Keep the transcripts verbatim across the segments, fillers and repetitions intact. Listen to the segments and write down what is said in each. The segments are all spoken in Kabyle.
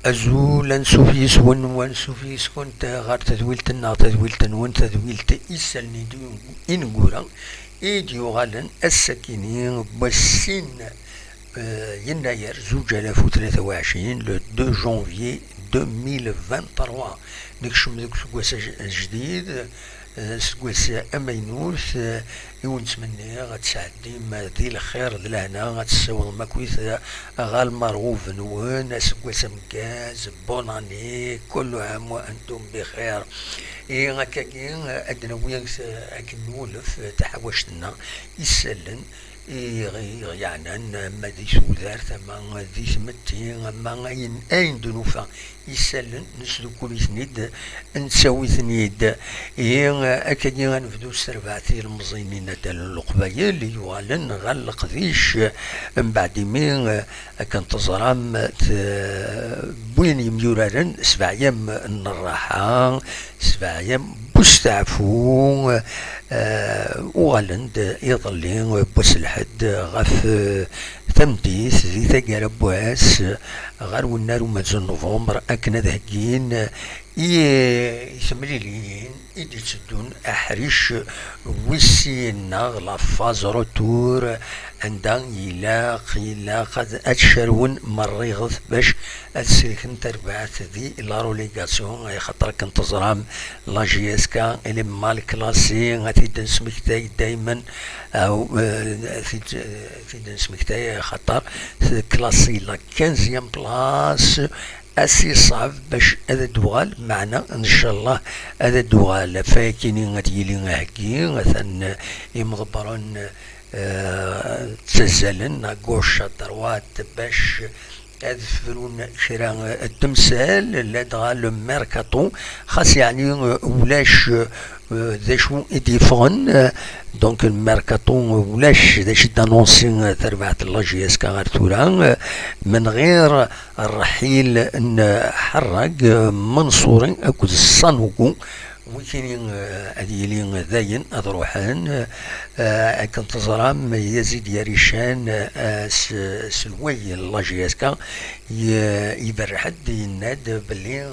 Azul, ansuf yes-wen, wansuf yes-kent ɣer tedwilt-nneɣ, tadwilt-nwen, tadwilt isallen ineggura i d-yuɣalen ass-akini n wass sin, eh, yennayer zuǧ alaf u tlata u ɛecrin, le deux janvier deux mille vingt-trois. Nekcem deg useggas aj-, ajdid, eh, aseggas amaynut, eh, i wen-ttmenniɣ ad tesɛeddim di lxir d lehna, ad tessiwḍem akkit ɣer lmerɣub-nwen, aseggas ameggaz, bonne année, كل عام وأنتم بخير. I akkagi ad d-nawi akken nwulef taḥawact-nneɣ isallen i ɣ-, i ɣ-yeɛnan, ama di tudert, ama di tmetti, ama ayen, ayen d-nufa isallen, nesdukkul-iten-id, nettawi-ten-id. Ihi, akkagi ad nebdu s terbaɛt ilemẓiyen n Inaddalen n Leqbayel i yuɣalen ɣer leqdic, mbeɛd imi, akken teẓram, t-, wwin yemyuraren sebɛa yam n rraḥa, sebɛa yam n usteɛfu, eh, uɣalen-d iḍelli n wass lḥedd ɣef, eh, tameddit di taggara n wass ɣer wennar umenzu n Nuvember akken ad heggin i, i temliliyin i d-itteddun aḥric wis sin neɣ la phase retour, anda ilaq, ilaq ad, ad cerwen merriɣet bac ad sellken tarbaɛt di la relégation, axaṭer akken teẓram la J S K elle est mal classée, ad t-id-nesmektay daymen, aw, eh, ad t-id-, ad t-id-nesmektay axaṭer teklasi la quinzième place, ad s-iṣɛeb bac ad d-tuɣal, meɛna ncallah ad d-tuɣal. Ɣef wayakini ad yili aheggi, atan imḍebbren, eh, ttazzalen à gauche à droite bac ad frun kra n temsal, ladɣa le mercato, xas yeɛni, eh, ulac, eh, d acu i d-yeffɣen, eh, donc le mercato ulac d acu i d-annonsi, eh, terbaɛt n la J S K ɣer tura, eh, من غير الرحيل n Ḥerrag, eh, Manṣuri akked Sanugu. Wikini, eh, ad yili dayen ad ruḥen, eh, akken teẓram Yazid Yarican, eh, s-, aselway n la J S K, ye-, iberreḥ-d, yenna-d belli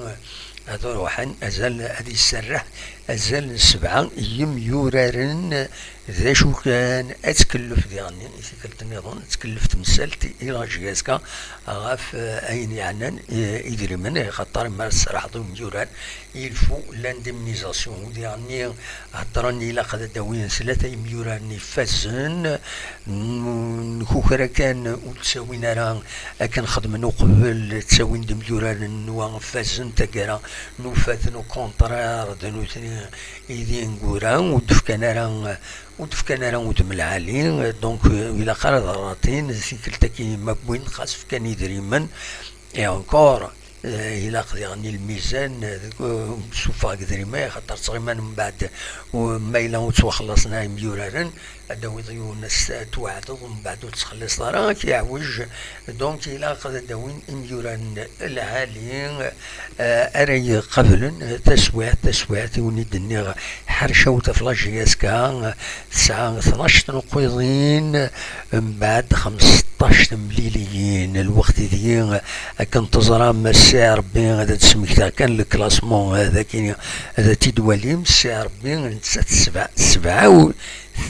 ad ruḥen azal, ad iserreḥ azal n sebɛa yemyuraren. D acu kan, ad tkellef diɣenni i tikkelt nniḍen, ad tkellef temsalt i la J S K ɣef, eh, ayen yeɛnan, eh, idrimen, axaṭer mi ara tesserḥeḍ imyurar, il faut l'indemnisation. Diɣenni heddren ilaq ad d-awin tlata imyuraren ifazen, n-, nkukra kan ur ttawin ara akken xedmen uqbel, ttawin-d imyuraren n wa fazen, taggara nufa-ten au contraire d nutni i d ineggura, ur d-fkan ara, ur d-fkan ara udem lɛali, donc, euh, ilaq ara d-rratin, tikkelt-agi ma wwin, xas fkan idrimen, et encore, euh, ilaq diɣen i lmizan, euh, deg, euh, suffeɣ deg idrimen, axaṭer ttɣiman mbeɛd, u-, ma yella ur ttwaxellaṣen ara imyuraren, ad d-tawiḍ yiwen ass, ad tweɛdeḍ, mbeɛd ur tettxelliṣeḍ ara, ad k-yeɛwej. Donc, ilaq ad d-awin imyuraren lɛali, eh, ara iqablen taswiɛt, taswiɛt i wen-id-nniɣ, ḥercawet ɣef la J S K, tesɛa tnac tnuqqiḍin, mbeɛd xmesṭac temliliyin. Lweqt ideg, akken teẓram, Ssi Ṛebbi ad d-smekteɣ kan le classement, ad akin, ad t-id-twalim, Ssi Ṛebbi netta sebɛa, sebɛa u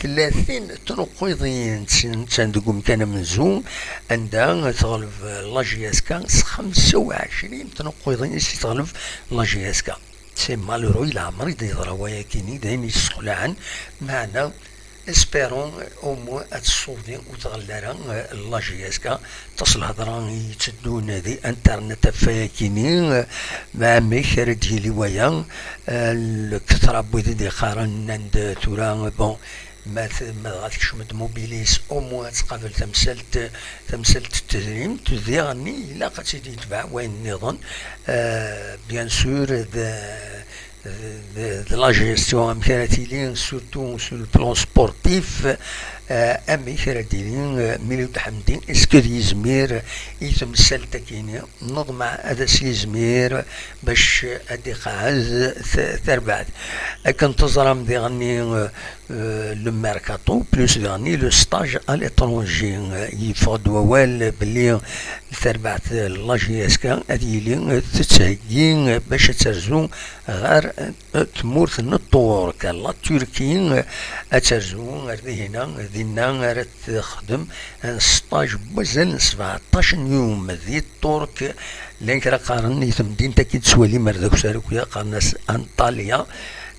tlatin tnuqqiḍin, netta deg umkan amenzu, anda teɣleb la J S K s xemsa u ɛecrin tnuqqiḍin i s-teɣleb la J S K. C'est malheureux, leɛmer i d-yeḍra wayakini, d ayen yessexlaɛen, meɛna espérons au moins ad tessudi ur tɣelli ara, eh, la J S K. Aṭas lhedra i yetteddun di internet ɣef wayakini, eh, amek ara d-yili waya, eh, lketra n wid i d-yeqqaren, nnan-d tura, bon, ma t-, ma dɣa tekcem-d Mobilis, au moins ad tqabel tamsalt, tamsalt n tedrimt, diɣenni ilaq ad tt-id-yetbeɛ wayen nniḍen, eh, bien sûr, d, d, d la gestion, amek ara tili, surtout sur le plan sportif, eh, amek ara d-yili, eh, Milud Ḥemdi, est-ce que ad yizmir i temsalt-agi-nni? Neḍmeɛ ad as-yizmir bac ad iqeɛɛed t-, tarbaɛt. Akken teẓram diɣenni, eh, Euh, le mercato, plus daɣen le stage à l'étranger. Yeffeɣ-d wawal belli tarbaɛt n la J S K ad yili tettheggi bac ad terzu ɣer tmurt n Ṭṭurk, la Turquie, ad terzu ar dihina, dinna ara texdem un stage n wazal n sebɛeṭṭac n yum di Ṭṭurk. Llan kra qqaren i temdint-agi d-tettwalim ar d akessar akk-ya, qqaren-as Antalya.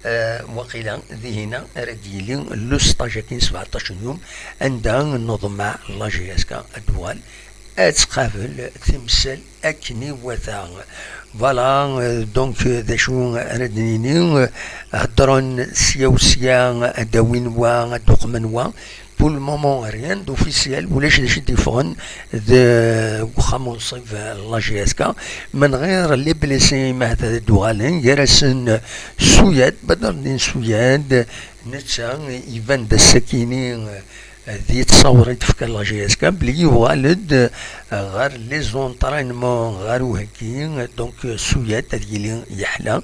Eh, waqila dihina ara d-yili le stage-agi n sebɛeṭṭac n yum, anda neḍmeɛ la J S K ad d-tuɣal ad tqabel timsal akken iwata. Voilà, euh, donc, euh, d acu ara d-nini, euh, heddren sya u sya, ad d-awin wa, ad d-uqmen wa. Pour le moment, rien d'officiel, ulac d acu i d-yeffɣen deg uxxam unṣib, euh, la J S K. Menɣir les blessés, ma ahat ad d-uɣalen, gar-asen, euh, Suyad, Badreddin Suyad, netta iban-d ass-akini, euh, di ttṣawra i d-tefka la J S K, belli yuɣal-d, euh, ɣer les entraînements, ɣer uheggi, donc, euh, Suyad ad yili yeḥla.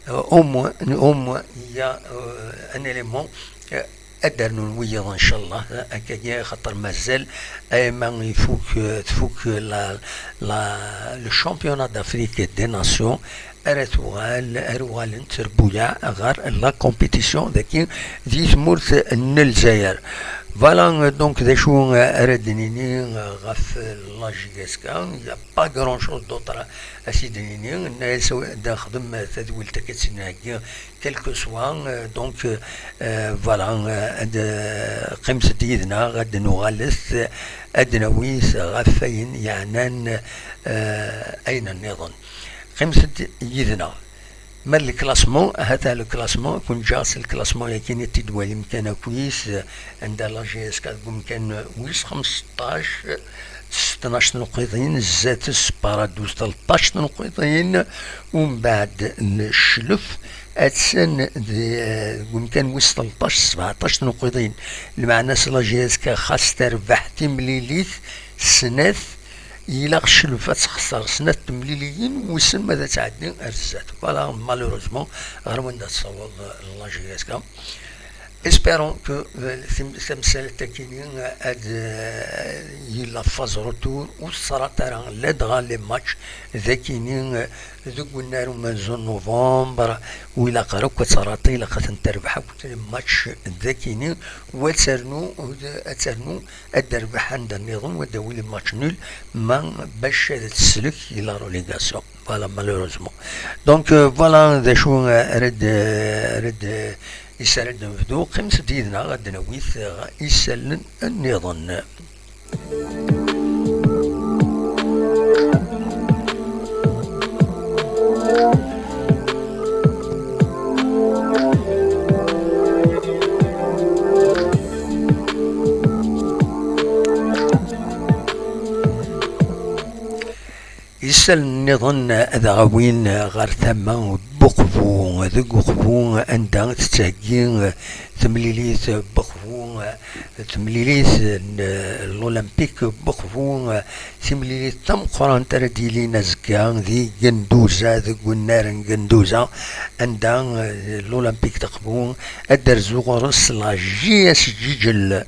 Euh, au moins, au moins, il y a, euh, un élément, euh, ad d-rnun wiyaḍ, ncallah, akkagi, axaṭer mazal, ayma ifuk, euh, tfuk la, la, le championnat d'Afrique des nations, ara tuɣal, ara uɣalent trebbuyaɛ ɣer la compétition dagi di tmurt n Lezzayer. Voilà, donc, d acu ara d-nini ɣef la J S K? Il y a pas grand chose d'autre à s-id-nini. Nenna-as ad nexdem tadwilt akka d-tt-nɛeggi, quel que soit, euh, donc, euh, voilà, euh, ad, euh, qqimet-d yid-neɣ, ad nuɣalet, ad d-nawit ɣef wayen yeɛnan, euh, ayen nniḍen. Qqimet-d yid-neɣ. Ma le classement, hata le classement, kun ǧǧaɣ s le classement yakini t-id-walim kan akk-is, anda la J S K deg umkan wis xmesṭac, s tnac tnuqiḍin, zdat-s Paradou s tleṭṭac tnuqiḍin, umbeɛd Leclef, attan di, deg umkan wis tleṭṭac s sebɛeṭṭac tnuqiḍin. Lmeɛna-s la J S K xas terbeḥ timlilit, snat, ilaq Leclef ad texser snat temliliyin, wissen ma ad tɛeddi ar zdat. Voilà, malheureusement, ɣer wanda tessaweḍ la J S K. Espérons que, euh, tim-, tamsalt akini, euh, ad, euh, yella phase retour, ur teṣrat ara ladɣa les matchs d akini, euh, deg unnar umenzu n novembre, u ilaq ara akk ad taraṭi, ilaq ad ten-terbeḥ akk les matchs d akini, u ad ternu, ad ternu ad d-terbeḥ anda nniḍen, u ad d-tawi les matchs nuls, ma bac ad teslek i la relégation. Voilà, malheureusement. Donc, euh, voilà, d acu, euh, ara d-, euh, ara d-, euh, is ara d-nebdu. Qqimet-d yid-neɣ, ad d-nawi, euh, isallen nniḍen. Isallen nniḍen ad aɣ-awin ɣer tama n Buqbu. Deg Uqbu, anda tettheggi temlilit Buqbu, temlilit n l'Olympique Buqbu, timlilit tameqqrant ara d-yilin azekka di Genduza, deg unnar n Genduza, anda, eh, l'Olympique de Qbu ad d-terzu ɣur-s la J S Ǧiǧel.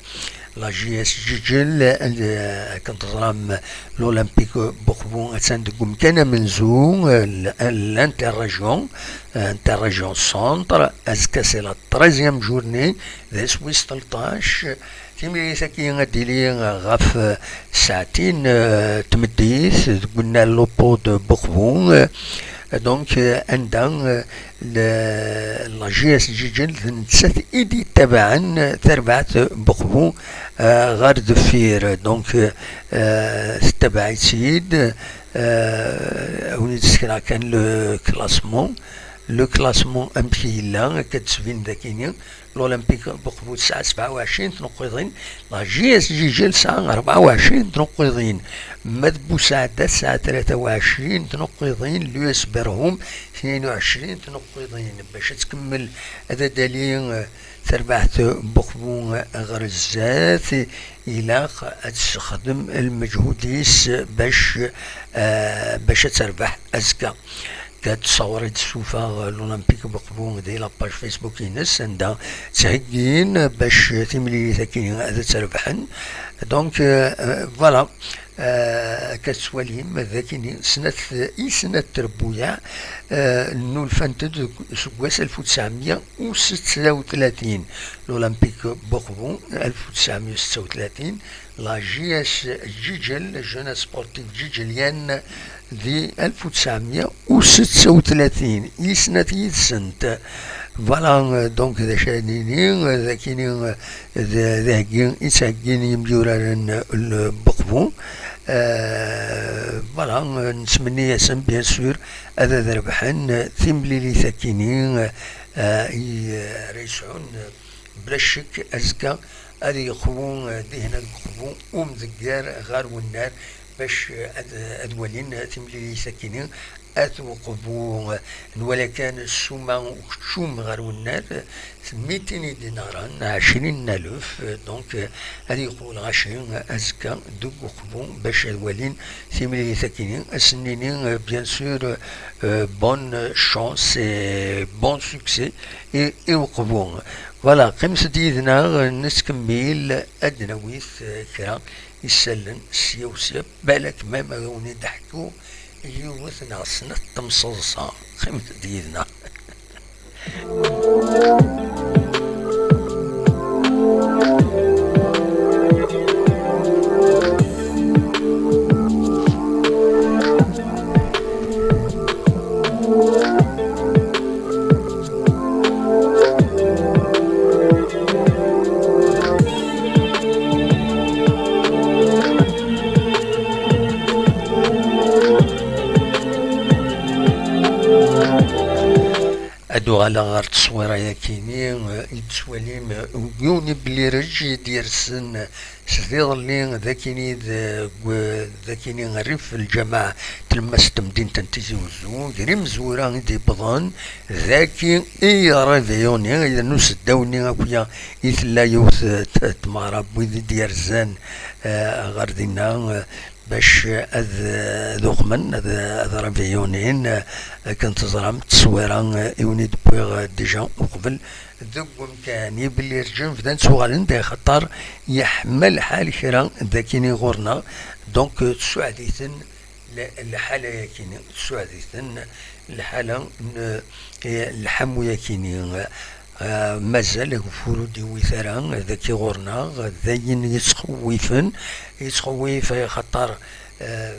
La J S Ǧiǧel, euh, akken teẓram, l'Olympique Buqbu attan deg umkan amenzu, euh, l-, l'interrégion, euh, interrégion centre, azekka c'est la treizième journée, d ass wis tleṭṭac, timlilit-agi ad d-tili ɣef, euh, saɛtin, euh, tmeddit, deg unnar Lopo de Buqbu, euh, donc, euh, anda, euh, le-, la J S Ǧiǧel d nettat i d-yettabaɛen tarbaɛt Buqbu, euh, ɣer deffir. Donc, euh, tettabaɛ-itt-id, euh, a wen-id-sekreɣ kan le classement. Le classement amek i yella, akka d-tesbin dakini. L'Olympique Buqbu tesɛa sebɛa u ɛecrin tnuqqiḍin, la J S Ǧiǧel tesɛa rebɛa u ɛecrin tnuqqiḍin, ma d Busaɛda tesɛa tlata u ɛecrin tnuqqiḍin, l'U S Berhum tnin u ɛecrin tnuqqiḍin. Bac ad tkemmel ad d-tali, eh, terbaɛt Buqbu, eh, ɣer zdat, ilaq ad tessexdem lmeǧhud-is bac, eh, bac ad terbeḥ azekka. Ad tessaweḍ i d-tessuffeɣ l'Olympique Boqbu di la page Facebook-ines, anda ttheggin bac timlilit akkin ad tt-rebḥen. Donc, euh, euh, voilà, euh, akka tettwalim d akkin snat, i snat trebbuyaɛ, euh, nnulfant-d deg useggas alef u tesɛemya u setta u tlatin, l'Olympique Boqbu, alef u tesɛemya u setta u tlatin, la J S Ǧiǧel, Jeunesse Sportive Ǧiǧelyenne, di alef u tesɛemya u setta u tlatin, i snat yid-sent. Voilà, euh, donc, d acu ara nini, euh, d akkin, euh, d, d aheggi i ttheggin yimyuraren n Beqbu. Euh, voilà, euh, nettmenni-asen, bien sûr, ad, ad rebḥen, euh, timlilit akkin, euh, euh, i, euh, ara yesɛun, euh, bla ccek, azekka ad yeqwu, eh, dihin ad yeqwu umdegger ɣer wennar bac, eh, ad, ad walin, eh, timlilit akkin-nni at Uqbu, eh, nwala kan ssuma ukeččum ɣer wennar, eh, mitin i d-ineɣran, ɛecrin n alef, eh, donc, eh, ad yeqwu lɣaci, eh, azekka deg Uqbu bac ad walin timlilit akkin-nni. Ad sen-nini, eh, bien sûr, eh, bonne chance et bon succès i, i Uqbu. Voilà, qqimet-d yid-neɣ, nettkemmil ad d-nawi, eh, kra isallen sya u sya, balak même ad awen-id-ḥku yiwet neɣ snat temseḍsa. Qqimet-d yid-neɣ. Ad uɣaleɣ ɣer tteswira-yakini, eh, i d-tettwalim, eh, yiwen n ibellireǧ i d-yersen s tiḍelli d akini deg, d akini rrif lǧameɛ tlemmast n temdint n Tizi Uzzu, gar imezwura i d-yewwḍen, d aki i rribiyuni, i d useddaw-nni akya i tella yiwet, eh, t-, tmeɣra n wid i d-yerzan, eh, ɣer dinna, eh, bac ad, ad uqmen, ad, ad ribiyunin, eh, akken teẓram tteswira, eh, i wen-id-wwiɣ, eh, déjà uqbel deg umkan. Ibellireǧen bdan ttuɣalen-d, axaṭer yeḥma lḥal kra d akini ɣur-neɣ, donc, eh, tsuɛed-iten l-, lḥala-yakini, tsuɛed-iten lḥala n, eh, lḥamu-yakini. Ah, mazal ageffur ur d-iwwit ara d aki ɣur-neɣ, d ayen yettxewwifen, yettxewwif axaṭer, eh,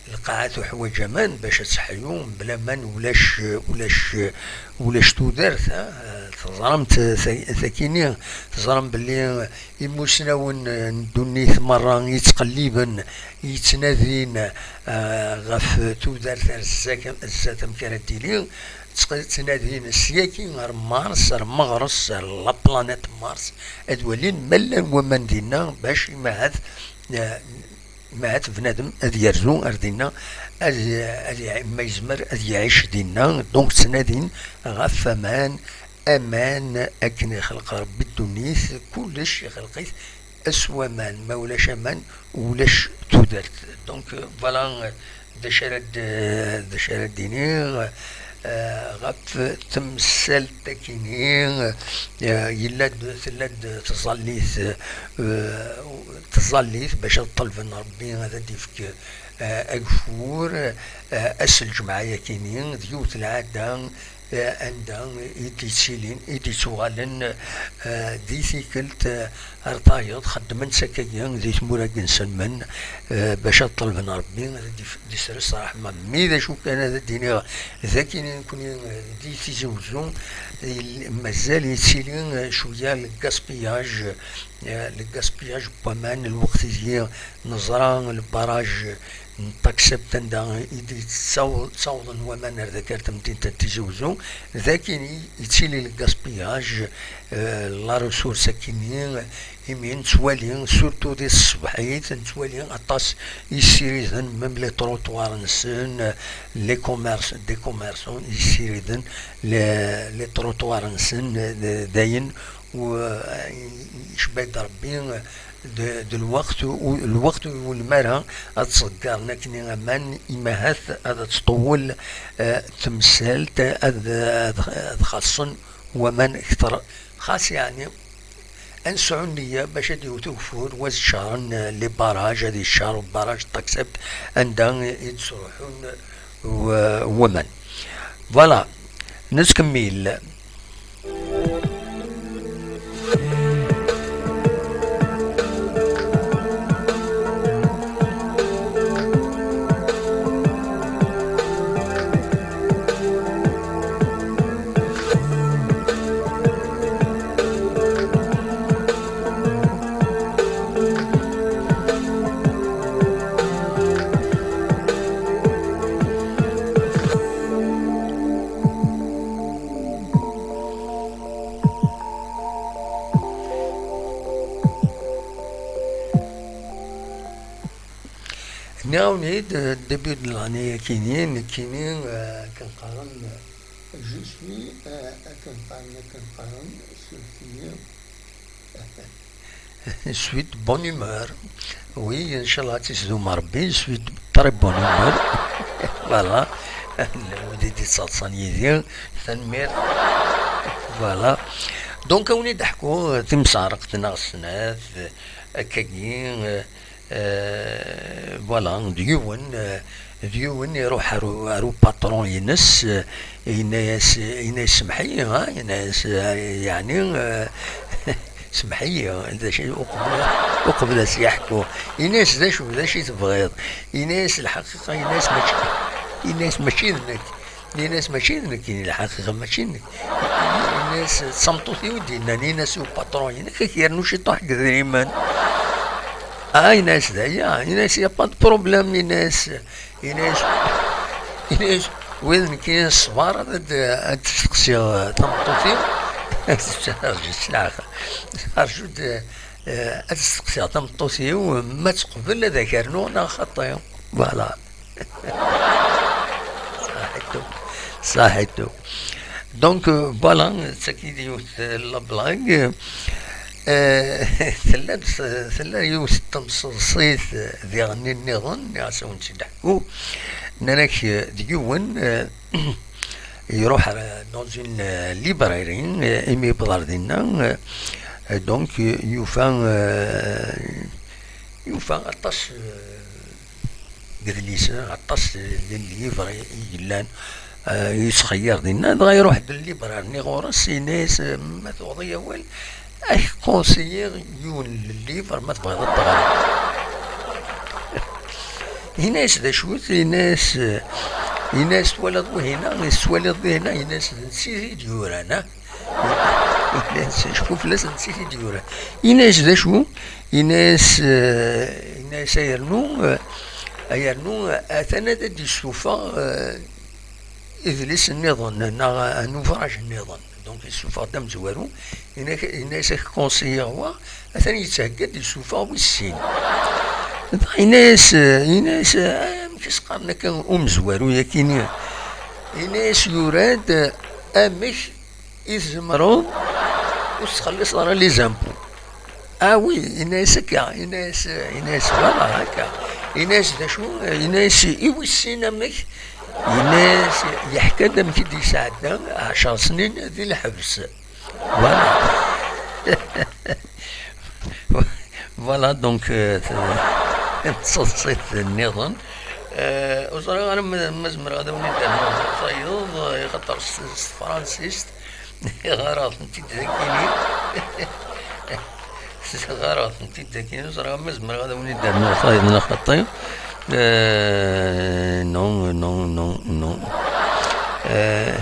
lqaɛa tuḥwaǧ aman bac ad teḥyu, mebla aman ulac, ulac, ulac tudert, ah, teẓram-t, ta-, takini, teẓram belli imusnawen, eh, n ddunit merra yettqelliben, yettnadin, eh, ɣef tudert ar zza-, zdat amek ara d-tili, ttq-, ttnadin syaki ar Mars, ar Meɣres, ar la planète Mars, ad walin ma llan waman dinna, bac imahat, eh, imahat bnadem ad yerzu ar dinna, ad, ad iɛ-, ma yezmer ad iɛic dinna. Donc ttnadin ɣef aman, aman akken ixleq Rebbi ddunit, kullec ixleq-it s waman, ma ulac aman, ulac tudert. Donc, euh, voilà, euh, d acu ara d-, d acu ara d-iniɣ, euh, ɣef temsalt akini, euh, yella-d, tella-d tẓallit, euh, tẓallit bac ad ṭelben Rebbi ad d-ifk, euh, ageffur, euh, ass n lǧemɛa yakini, d yiwet lɛada, eh, anda i d-yettilin, i d-yettuɣalen, eh, di tikkelt, eh, ar tayeḍ, xeddmen-tt akkagi di tmura n yinselmen, eh, bac ad ṭelben Rebbi ad d-if-, d-isres ṛṛeḥma. Mi d acu kan ad d-iniɣ, d akken i nekni, eh, di Tizi Wezzu, il-, mazal yettili, eh, cwiya le gaspillage, eh, le gaspillage n waman, lweqt-agi neẓra le barrage n Taxept anda i d-yettaw-, ttawḍen waman ar dakar tamdint n Tizi Wezzu, d akin i yettili le gaspillage, eh, la ressource akini, imi nettwali, surtout di tṣebḥit, nettwali aṭas yessiriden, même les trottoirs-nsen, les commerces, des commerçants yessiriden les, les trottoirs-nsen, d, d ayen u, eh, icebba-d Rebbi, d, d lweqt u-, lweqt ur yulem ara ad ttḍeggaren akken aman, imahat ad tṭewwel, eh, temsalt, ad, ad, ad xaṣṣen waman kter. Xas yeɛni ad nesɛu nniya bac ad yewwet ugeffur, wa ad ččaren, eh, les barrages, ad yeččar barrage Taxept anda i d-sruḥun wa-, waman. Voilà, nettkemmil. Nniɣ-awen-id, euh, début de l'année akini, nekkini, euh, akken qqaren, je suis, euh, akken qqaren, akken qqaren, je suis, je suis de bonne humeur. Oui, inchallah, ad tt-isdum Rebbi, je suis de très bonne humeur. Voilà. Lmud i d-ittaḍsan yid-i, tanemmirt. Voilà. Donc, ad wen-id-ḥkuɣ timseɛreqt neɣ snat, akkagi, euh, Euh, voilà, d yiwen, euh, d yiwen iruḥ ar u-, ar upatron-ines, euh, yenna-yas, yenna-yas: "Semmeḥ-iyi, ha?" Yenna-yas, euh, yeɛni, euh, "Semmeḥ-iyi, d acu, uqbel, uqbel ad s-yeḥku." Yenna-yas: "D acu, d acu i tebɣiḍ?" Yenna-yas: "Lḥaqiqa," yenna-yas, "mačči," yenna-yas, "mačči d nekk." Yenna-yas: "Mačči d nekkini, lḥaqiqa mačči d nekk." Yenna-yas: "D tameṭṭut-iw i d-yennan." Yenna-yas i upatron-inek: "Ad k-yernu ciṭuḥ deg idrimen." Ah, yenna-yas: "D aya." Yenna-yas: "Y a pas de problème." Yenna-yas, yenna-yas, yenna-yas: "Wid nekkini ṣṣber, ad, ad d-steqsiɣ tameṭṭut-iw." Rju s leɛqel. Rju-d, eh, ad steqsiɣ tameṭṭut-iw ma teqbel ad ak-rnuɣ neɣ xaṭi. Voilà. Ṣaḥit akk. Ṣaḥit akk. Donc, euh, voilà, d tagi i d yiwet, euh, la blague. Euh, tella-d, tella yiwet n temseḍsit, euh, diɣen nniḍen, nniɣ-as ad wen-tt-id-ḥku. Nnan-ak, euh, d yiwen, euh, iruḥ, euh, dans une, euh, librairie, euh, imi yewweḍ ɣer dinna, euh, donc, euh, yufa, euh, yufa aṭas, euh, deg yidlisen, aṭas n livres i yellan, eh, yettxeyyir dinna, dɣa iruḥ-d libraire-nni ɣur-s, yenna-yas: "Ma tuɣeḍ-iyi awal, ad k-kunsiyiɣ yiwen n livre ma tebɣiḍ ad t-teɣreḍ." Yenna-yas: "D acu-t?" Yenna-yas, yenna-yas: "Twalaḍ wihina, tettwaliḍ wihina?" Yenna-yas: "D netta i t-id-yuran, ah." Yenna-yas: "Cfu fell-as, d netta i t-id-yuran." Yenna-yas: "D acu?" Yenna-yas, eh, yenna-yas: "Ay rnu, eh, ay rnu, eh, atan ad d-yessufeɣ, eh, idlisen nniḍen, neɣ, eh, un ouvrage nniḍen." Donc, yessufeɣ-d amezwaru, yenna-, yenna-yas: "Ad k-kunsiyiɣ wa, atan yetthegga-d, yessufeɣ wis sin." Yenna-yas, eh, yenna-yas: "Eh, amek i s-qqaren akka umezwaru-yagi-nni?" Yenna-yas: "Yura-d, eh, amek i tzemreḍ ur tettxelliṣeḍ ara les impôts." Ah oui, yenna-yas akka, yenna-yas, yenna-yas, voilà, akka. Yenna-yas d acu? Yenna-yas i wis sin amek, yenna-yas, yeḥka-d amek i d-yesɛedda ɛecṛ snin di lḥebs. Voilà. Voilà, donc, euh, d taseḍsit nniḍen. Euh, ur ẓriɣ ara ma, ma zemreɣ ad awen-id-rnuɣ tayeḍ, euh, ixaṭer s, s tefransist ɣareɣ-tent-id dagini. Ɣareɣ-tent-id dagini, ur ẓriɣ ma zemreɣ ad awen-id-rnuɣ tayeḍ neɣ xaṭi. Euh, non, non, non, non. Euh,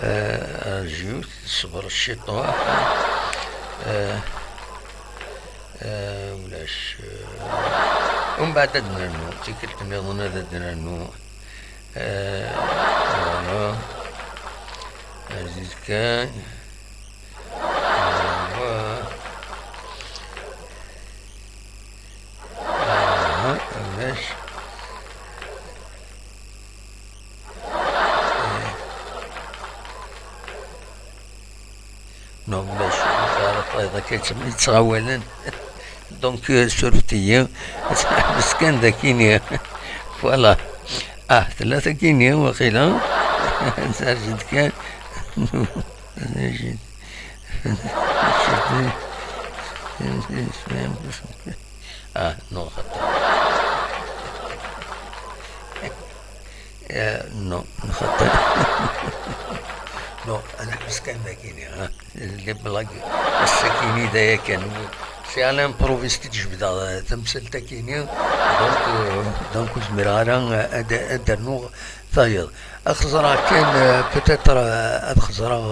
euh, rjut, ṣber ciṭuḥ. Euh, euh, ulac, euh, umbeɛd ad nernu, tikkelt nniḍen ad nernu. Euh, voilà. Aziz kan. Voilà. Aha, ulac. Non, ulac. Ara tayeḍ akka yettɣawalen. Donc, euh, surfet-iyi. Ad teḥbes kan dakini. Voilà. Ah, tella takini, waqila. Serǧent kan. Ah, non, xaṭi. Eh, non, xaṭi. Non, ad neḥbes kan dakini, ha. Les blagues. Ass-akini d aya kan. C'est à l'improviste i d-jebdeɣ, eh, tamsalt-akini. Donc, euh, donc, ur zmireɣ ara, eh, ad, ad d-rnuɣ tayeḍ. Ad xeẓreɣ kan, eh, peut-être, eh, ad xeẓreɣ,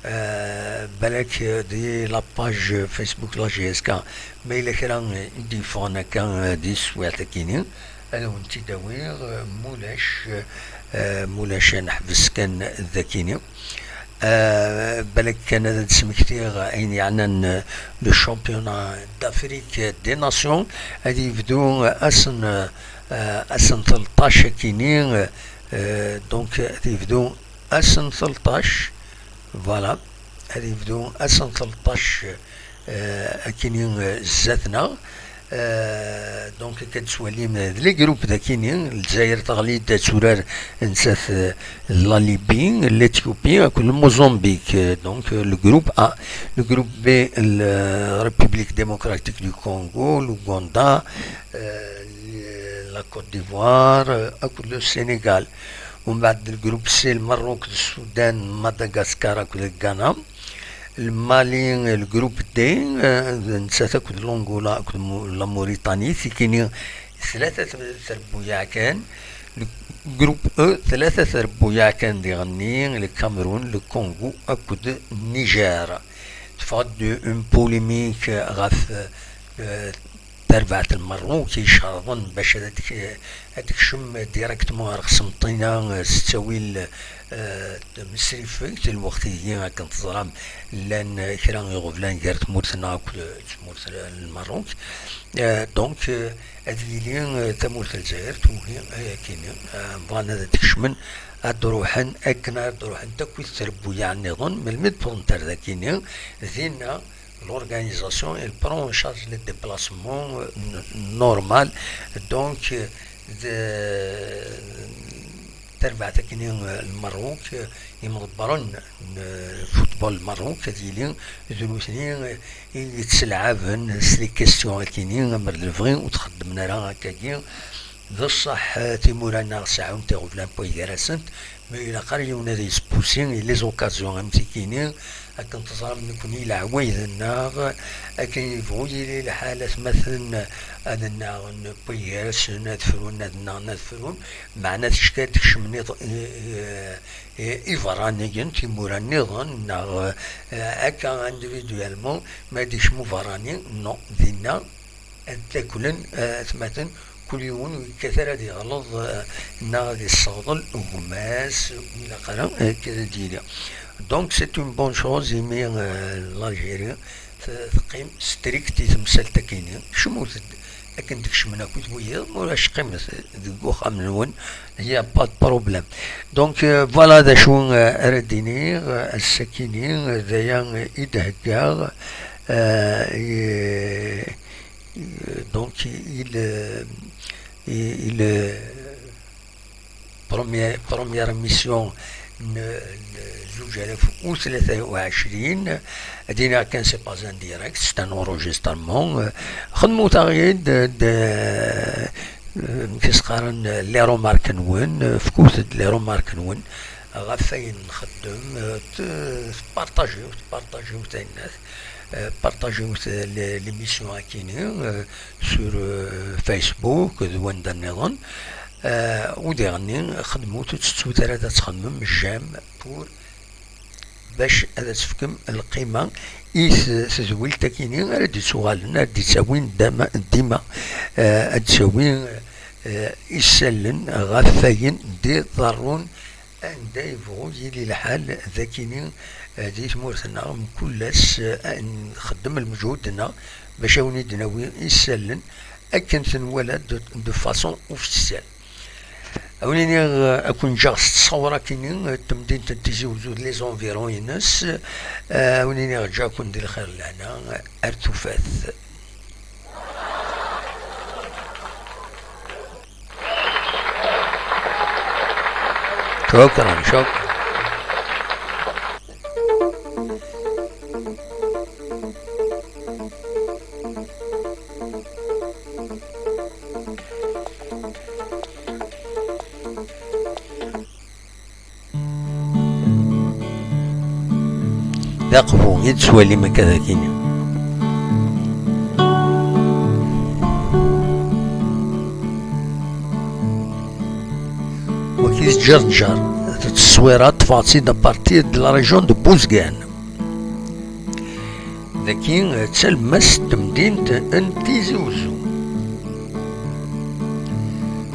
eh, balak, eh, di la page Facebook la J S K, ma yella kra, eh, i d-yeffɣen akka, eh, di teswiɛt-akini, ad awen-tt-id-awiɣ, eh, mulac, eh, mulac ad neḥbes kan dakini. Eh, balak kan ad d-smektiɣ ayen yeɛnan, eh, le championnat d'Afrique des Nations, ad yebdu, eh, ass n, eh, ass n tleṭṭac akini, eh, donc ad yebdu ass n tleṭṭac, voilà, ad yebdu ass n tleṭṭac, eh, akini, eh, zdat-neɣ. Eh, donc, akka d-tettwalim, eh, d les groupes dakini, Lezzayer teɣli-d ad turar nettat, eh, la Libye, l'Éthiopie, akked le Mozambique. Eh, donc, eh, le groupe A, le groupe B, la République démocratique du Congo, l'Ouganda, eh, la Côte d'Ivoire, eh, akked le Sénégal. Umbeɛd, le groupe C, le Maroc, le Soudan, Madagascar, akked le Ghana. Le Mali, le groupe D, eh, nettat akked l'Angola, akked Mu-, la Mauritanie, tikini tlata t-, trebbuyaɛ kan. Le groupe E, tlata trebbuyaɛ kan diɣenni, le Cameroun, le Congo, akked Niger. Teffeɣ-d une polémique ɣef, eh, tarbaɛt n Lmerruk i icerḍen bac ad, ad tekcem directement ɣer Qsenṭina, eh, s ttawil, eh, n Srifegt, lweqt-igi, akken teẓram, llan, eh, kra iɣeblan gar tmurt-nneɣ akked tmurt n Lmerruk. Eh, donc, eh, ad yili, eh, tamurt n Lezzayer tugi ayakini, eh, bɣan ad d-kecmen, ad d-ruḥen, akken ad d-ruḥen takk i trebbuyaɛ nniḍen, melmi d-wwḍent ar dakini, dinna, l'organisation, elle prend en charge le déplacement, euh, n-, normal. Donc, euh, de, tarbaɛt akini, euh, n Lmerruk, euh, imḍebbren n, euh, football n Lmerruk, ad yili d nutni, euh, i yettelɛaben s les questions akini, amer d lebɣi ur txeddmen ara akkagi. D ṣṣeḥ, eh, timura-nneɣ seɛɛunt iɣeblan n way gar-asent, ma ilaq ara yiwen ad yespusi i les occasions am tikini, akken teẓram nekni leɛwayed-nneɣ, akken yebɣu yili lḥal, atmaten ad nnaɣen n way gar-asen, ad frun, ad nnaɣen, ad frun, meɛna ticki ad d-kecmen iḍ-, i, i, i, iberraniyen, timura nniḍen, neɣ, eh, akka individuellement, ma ad d-ikcem uberrani, non, dinna, ad ddaklen, eh, atmaten, kul yiwen ur yekkat ara ad yeɣleḍ, eh, neɣ ad yesseɣḍel gma-s, ur ilaq ara, eh, akka ad d-yili. Donc, c'est une bonne chose, imi, eh, l'Algérie te-, teqqim strict i temsalt akini. Kecmet-d akken d-kecmen akk wiyiḍ, ma ulac qqimet deg uxxam-nwen, il y a pas de problème. Donc, eh, voilà d acu, eh, ara d-iniɣ, eh, ass-akini, eh, d aya, eh, i d-heggaɣ, eh, i, Euh, donc, il, euh, il, il, euh, première, première émission n, n zuǧ alaf u tlata u ɛecrin, ad iniɣ kan, c'est pas un direct, c'est un enregistrement. Euh, xedmut-aɣ-id, d, euh, amek i s-qqaren, les remarques-nwen, euh, fkut-d les remarques-nwen ɣef wayen nxeddem, euh, t-, tpartajiwt, tpartajiwt ayennat. Euh, partagiwt, euh, les, l'émission akini, euh, sur, euh, Facebook d wanda nniḍen. Euh, u diɣenni xedmut, ur tettut ara ad txedmem j'aime pour bac ad tefkem lqima i t-, tedwilt akini ara d-ittuɣalen, ara d-ittawin dama-, dima, euh, ad d-tawi, euh, isallen ɣef wayen d-iḍerrun anda yebɣu yili lḥal, d akini, eh, di tmurt-nneɣ, mkul ass, eh, ad nxeddem lmeǧhud-nneɣ bac ad wen-id-nawi isallen akken tenwala de, de façon officielle. Ad wen-iniɣ, eh, ad ken-ǧǧeɣ s ttṣawra akini, eh, n temdint n Tizi Wezzu d les environs-ines, eh, ad wen-iniɣ ǧǧiɣ-ken di lxir d lehna, eh, ar tufat. شكرا، شكرا. D aqbu i d-tettwalim akka d akini. Wagi d Ǧerǧer, d tteswira ṭṭfeɣ-tt-id à partir de la région de Bouzguen. Dagi d talemmast n temdint n Tizi Uzzu.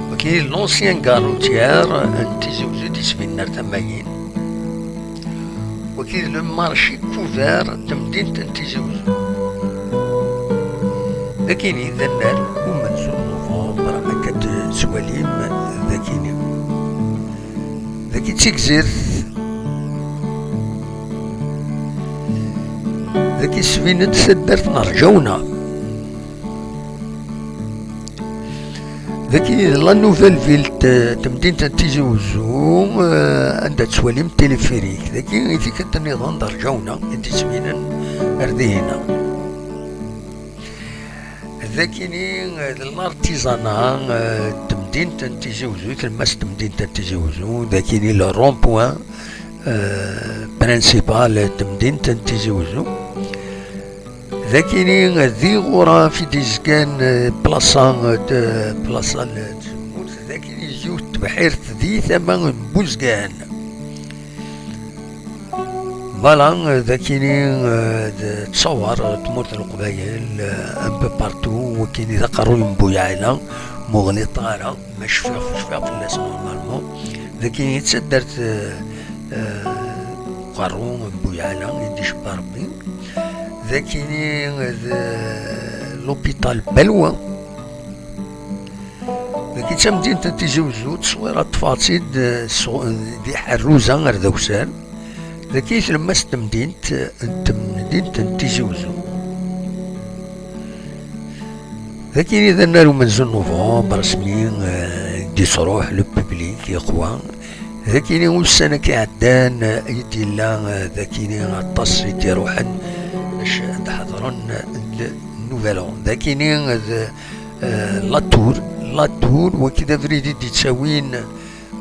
Wagi d l'ancien gare routière n Tizi Uzzu d-isbinen ar tama-yin. Wagi d le marché couvert n temdint n Tizi Uzzu. Dagini d annar umenzu n novembre, akka d-tettwalim dagini. Dagi d Tigzirt. Dagi sbin-d taddart n Rǧawna. Dagi d la nouvelle ville, t-, temdint n Tizi Uzzu, eh, anda tettwalim téléphérique. Dagi i tikkelt nniḍen d Rǧawna i d-isbinen ar dihina. Dagini, eh, d l'artisanat, eh, temdint n Tizi Uzzu, tlemmast temdint n Tizi Uzzu, dagini le rond-point, eh, principal temdint n Tizi Uzzu. Dagini d iɣuraf i d-izgan, eh, plaṣa, eh, plaṣa n tzemmurt, dagini yiwet tebḥirt di tama n Buzgan. Voilà, eh, dagini, eh, d ttṣawar, eh, tmurt n Leqbayel, eh, un peu partout, wakini d aqerruy n Buyaɛla, muɣliṭ ara, ma cfiɣ, cfiɣ fell-as normalement. Dagini d taddart, eh, eh, uqerru n Buyaɛla i d-icebba Rebbi. Dagini d l'hôpital Balwa. Dagi d tamdint n Tizi Uzzu, tteswira ṭṭfeɣ-tt-id, eh, s-, di Ḥerruza ar d awsar. Dagi tlemmast n temdint, n temdint n Tizi Uzzu. Dagini d annar umenzu n novembre, asmi, eh, i d-yettruḥ le public, yeqwa. Dagini ussan-agi iɛeddan, eh, i d-yella, eh, dagini aṭas i d-iruḥen bac ad ḥeḍren le Nouvel An. Dagini d, eh, la Tour, la Tour, wagi d abrid i d-yettawin,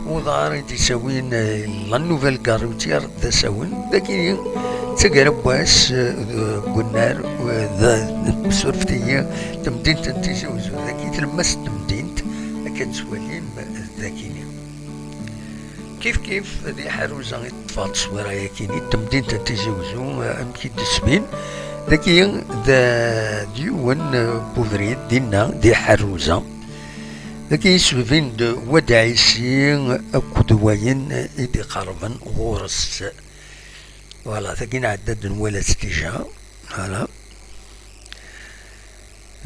uḍar i d-yettawin, eh, la nouvelle gare routière d asawen. Dagini d taggara n wass, eh, deg unnar, eh, d, surfet-iyi, temdint n Tizi Uzzu. Dagi tlemmast n temdint, akka d-tettwalim, eh, dagini. Kif kif, di Ḥerruza i ṭṭfeɣ tteswira-yagi-nni, temdint n Tizi Uzzu, eh, amek i d-tesbin. Dagi d, d yiwen, eh, n ubrid dinna, di Ḥerruza. Dagi yesbin-d Wad Ɛisi akked wayen i d-iqerrben ɣur-s. Voilà, tagi nɛedda-d nwala-tt déjà. Voilà.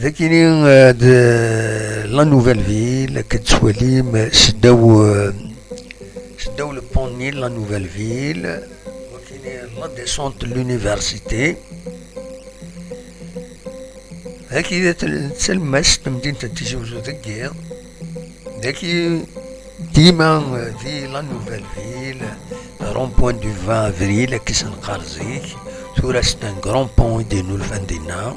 Dagini, eh, d la nouvelle ville, akken tettwalim, eh, seddaw, eh, seddaw le pont-nni, la nouvelle ville, wakini la descente de l'université. Dagi d tal-, d talemmast n temdint n Tizi Uzzu deg yiḍ. Dagi dima, eh, di la nouvelle ville, rond-point du vingt avril, akka i s-neqqar zik, tura c'est un grand pont i d-yennulfan dinna.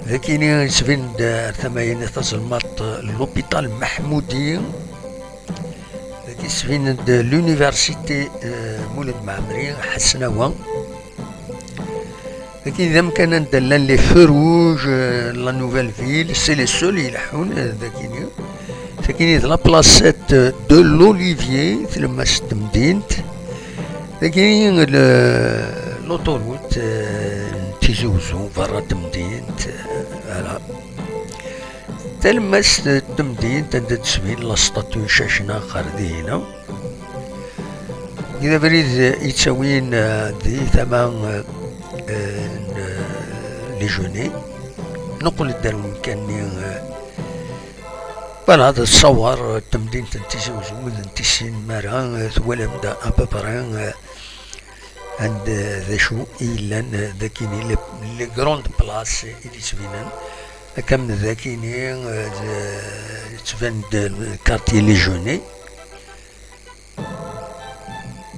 Dagini yettbin-d ar tama-nni tazelmaḍt, eh, l'hôpital Mahmoudi. Dagi yettbin-d l'université, eh, Mulud Mɛemmri, Ḥasnawa. Dagi d amkan anda llan les feux rouges, euh, la nouvelle ville, c'est les seuls i ileḥḥun, euh, dagini. Dagini d la placette de l'Olivier, tlemmast n temdint. Dagini le, l'autoroute, euh, n Tizi Uzzu, berra n temdint, euh, voilà. Talemmast n temdint anda d-tesbin la statue n Cacnaq ɣer dihina. Deg abrid yettawin, eh, di tama, eh, n, eh, les Genêts. Nuqel-d ar umkan-nni, eh, voilà, d ṣṣawar, eh, n temdint n Tizi Uzzu, wid n tisin mara, eh, twalam-d à peu près, eh, anda, eh, d acu i yellan, eh, dagini, les, les grandes places i d-yettbinen. Akka am dagini, eh, d, yettban-d le quartier les Genêts.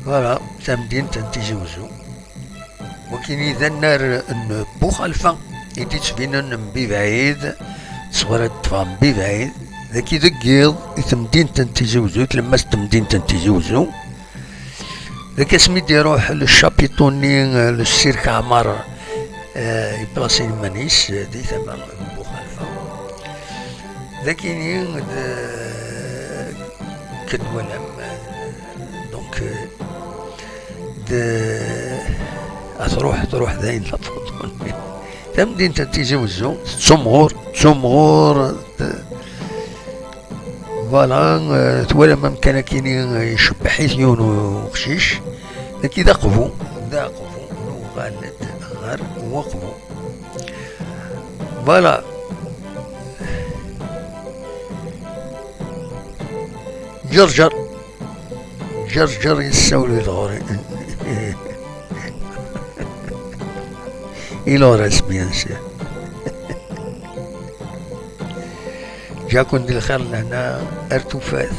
Voilà, tamdint n Tizi Wezzu. Wakin i d annar n Buxalfa i d-ittbinen mbi bɛid, ṣṣwara d-teffɣen mbi bɛid. Dagi deg yiḍ i temdint n Tizi Wezzu, i tlemmast n temdint n Tizi Wezzu. Dagi asmi d-iruḥ le chapiteau-nni, le cirque Ɛmar, eh, iplaṣi iman-is, eh, di tama n Buxalfa. Dagini d, eh, ked walam, eh, donc, eh, d, ad truḥ, truḥ dayen la photo-nni. Tamdint n Tizi Wezzu, tettumɣur, tettumɣur, d, voilà, eh, twalam amkan akini, eh, icebbeḥ-it yiwen uqcic. Dagi d aqbu, d aqbu, nuɣal-d ɣer waqbu. Voilà. Ǧerǧer. Ǧerǧer yessawel i lɣur-, i lɣur-as, bien sûr. Ǧakun di lxir lehna ar tufat.